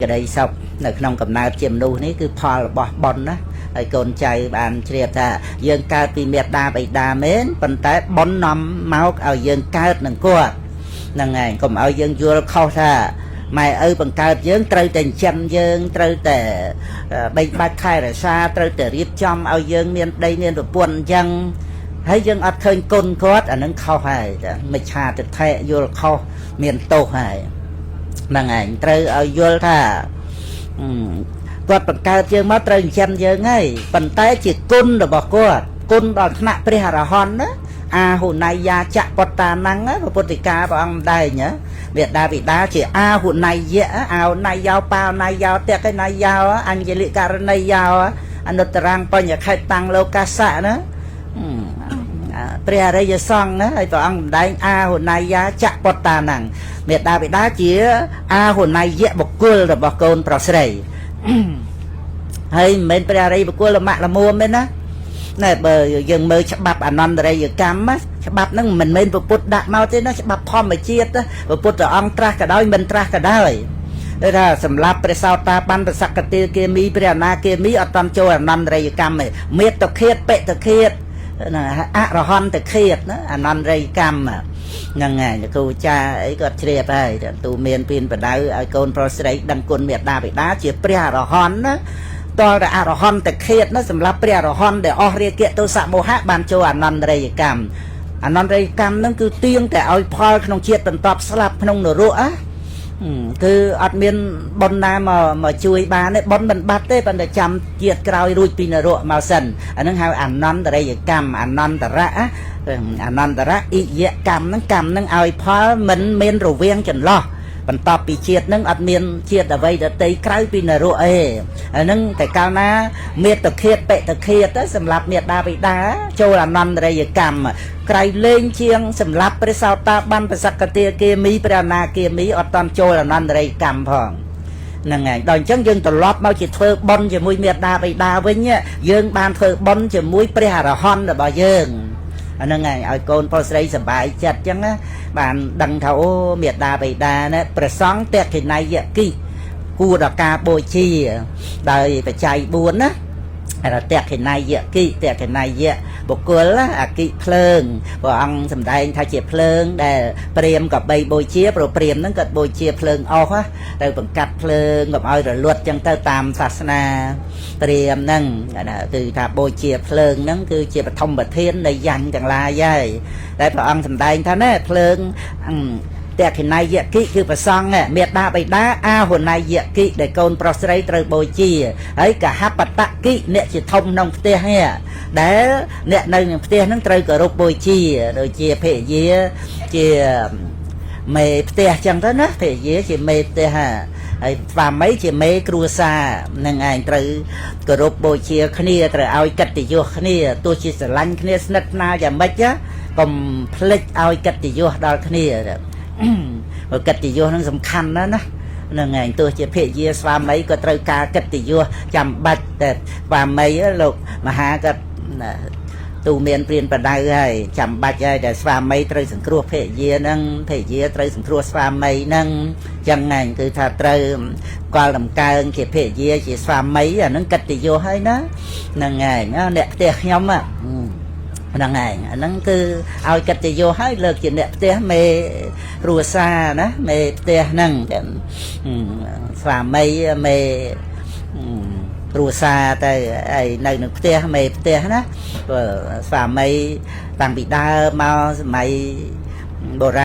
ក្តីសុខនៅក្នុងកំណើតជាមនុស្សនេះគឺផលរបស់បុណ្យណាហើយកូនចៅបានជ្រាបថាយើងកើតពីមេត្តាបិតាមែនប៉ុន្តែបុណ្យនាំមកឲ្យយើងកើតនឹងគាត់ហ្នឹងឯងកុំឲ្យយើងយល់ខុសថាម៉ែឪបង្កើតយើងត្រូវតែចិញ្ចឹមយើងត្រូវតែបីបាច់ថែរក្សាត្រូវតែរៀបចំឲ្យយើងមានប្តីមានប្រពន្ធអញ្ចឹងហើយយើងអត់ឃើញគុណគាត់អានឹងខុសហើយមិច្ឆាទិដ្ឋិយល់ខុសមានទោសហើយហ្នឹងឯងត្រូវឲ្យយល់ថាគាត់បង្កើតយើងមកត្រូវចិញ្ចឹមយើងហើយប៉ុន្តែជាគុណរបស់គាត់គុណដល់ថ្នាក់ព្រះអរហន្តណាអាហុណៃយាចៈបត្តានំព្រះពុទ្ធិកាព្រះអង្គម្ដែងមេដាបិតាជាអាហុណៃយៈអាហុណៃយោបាណៃយោតេកណៃយោអញ្ជលិករណីយោអនុត្តរាំងបញ្ញខេតាំងលោកាសៈណាព្រះអរិយសង្ឃណាហើយព្រះអង្គម្ដែងអាហុណៃយាចៈបត្តានំមេដាបិតាជាអាហុណៃយៈបុគ្គលរបស់កូនប្រុសស្រីហើយមិនមែនព្រះអរិយបុគ្គលលម៉ាក់លមួមទេណាណែបើយើងមើលច្បាប់អនន្តរិយកម្មច្បាប់ហ្នឹងមិនមែនពុទ្ធដាក់មកទេណាច្បាប់ធម្មជាតិពុទ្ធអង្គត្រាស់ក៏ដោយមិនត្រាស់ក៏ដោយគឺថាសម្រាប់ព្រះសោតាបានប្រសកតិគាមីព្រះអនាគាមីអត់តាន់ចូលអនន្តរិយកម្មទេមេត្តឃាតបិតឃាតណាអរហន្តឃាតណាអនន្តរិយកម្មហ្នឹងហើយគ្រូចាអីគាត់ជ្រាបហើយទូមានពៀនបដៅឲ្យកូនប្រុសស្រីដឹងគុណមេត្តាបិតាជាព្រះអរហន្តណាតលតែអរហន្តឃាតណាសម្រាប់ព្រះអរហន្តដែលអស់រាគៈទោសៈមោហៈបានចូលអនន្តរិយកម្មអនន្តរិយកម្មហ្នឹងគឺទៀងតែឲ្យផលក្នុងជាតិបន្តស្លាប់ក្នុងនរកណាគឺអត់មានប៉ុនណាមកមកជួយបានទេប៉ុនមិនបាត់ទេប៉ុន្តែចាំជាតិក្រោយរួចពីនរកមកសិនអាហ្នឹងហៅអនន្តរិយកម្មអនន្តរៈអនន្តរៈអិយកម្មហ្នឹងកម្មហ្នឹងឲ្យផលមិនមានរវាងចន្លោះបន្ទាប់ពីជាតិហ្នឹងអត់មានជាតិអ្វីដតីក្រៅពីនរកអេអាហ្នឹងតែកាលណាមេត្តឃាតបិតឃាតសម្រាប់មេដាបិតាចូលអនន្តរិយកម្មក្រៃលែងជាងសម្រាប់ព្រះសោតាបានប្រសកតិគាមីព្រះអនាគាមីអត់តាន់ចូលអនន្តរិយកម្មផងហ្នឹងហើយដល់អញ្ចឹងយើងត្រឡប់មកជាធ្វើបុណ្យជាមួយមេដាបិតាវិញយើងបានធ្វើបុណ្យជាមួយព្រះអរហន្តរបស់យើងអាហ្នឹងហើយឲ្យកូនប្រុសស្រីសប្បាយចិត្តអញ្ចឹងណាបានដឹងថាអូមេដាបិតាណាព្រះសង្ឃតេខិណៃយគិគួរដល់ការបូជាដោយបច្ច័យ4ណារតេខិណៃយគិតេខិណៃយៈបុគ្គលអគិភ្លើងព្រះអង្គសម្ដែងថាជាភ្លើងដែលព្រាមក៏បីបូជាព្រោះព្រាមហ្នឹងគាត់បូជាភ្លើងអស់ទៅបង្កាត់ភ្លើងកុំឲ្យរលត់ចឹងទៅតាមសាសនាព្រាមហ្នឹងគឺថាបូជាភ្លើងហ្នឹងគឺជាបឋមប្រធាននៃយញ្ញទាំងឡាយហើយតែព្រះអង្គសម្ដែងថាណែភ្លើងតេខិណៃយគិគឺប្រសង់មេដាបិតាអាហុណៃយគិដែលកូនប្រុសស្រីត្រូវបូជាហើយកហបតគិអ្នកជាធំក្នុងផ្ទះនេះដែលអ្នកនៅក្នុងផ្ទះហ្នឹងត្រូវគោរពបូជាដូចជាភរិយាជាមេផ្ទះចឹងទៅណាភរិយាជាមេផ្ទះហើយស្វាមីជាមេគ្រួសារនឹងឯងត្រូវគោរពបូជាគ្នាត្រូវឲ្យកិត្តិយសគ្នាទោះជាស្រឡាញ់គ្នាស្និទ្ធស្នាលយ៉ាងម៉េចកុំភ្លេចឲ្យកិត្តិយសដល់គ្នាព្រោះកិត្តិយសនឹងសំខាន់ណាស់ណាហ្នឹងឯងទោះជាភរិយាស្វាមីក៏ត្រូវការកិត្តិយសចាំបាច់តែស្វាមីលោកមហាក៏ទូមានព្រានបដៅហើយចាំបាច់ហើយតែស្វាមីត្រូវសង្គ្រោះភរិយាហ្នឹងភរិយាត្រូវសង្គ្រោះស្វាមីហ្នឹងចឹងឯងគឺថាត្រូវកលតម្កើងជាភរិយាជាស្វាមីអាហ្នឹងកិត្តិយសហើយណាហ្នឹងឯងអ្នកផ្ទះខ្ញុំហ្នឹងឯងអាហ្នឹងគឺឲ្យកិត្តិយសហើយលើកជាអ្នកផ្ទះមេគ្រួសារណាមេផ្ទះហ្នឹងស្វាមីមេគ្រួសារទៅឯនៅនឹងផ្ទះមេផ្ទះណាស្វាមីតាំងពីដើមមកសម័យបុរាណ។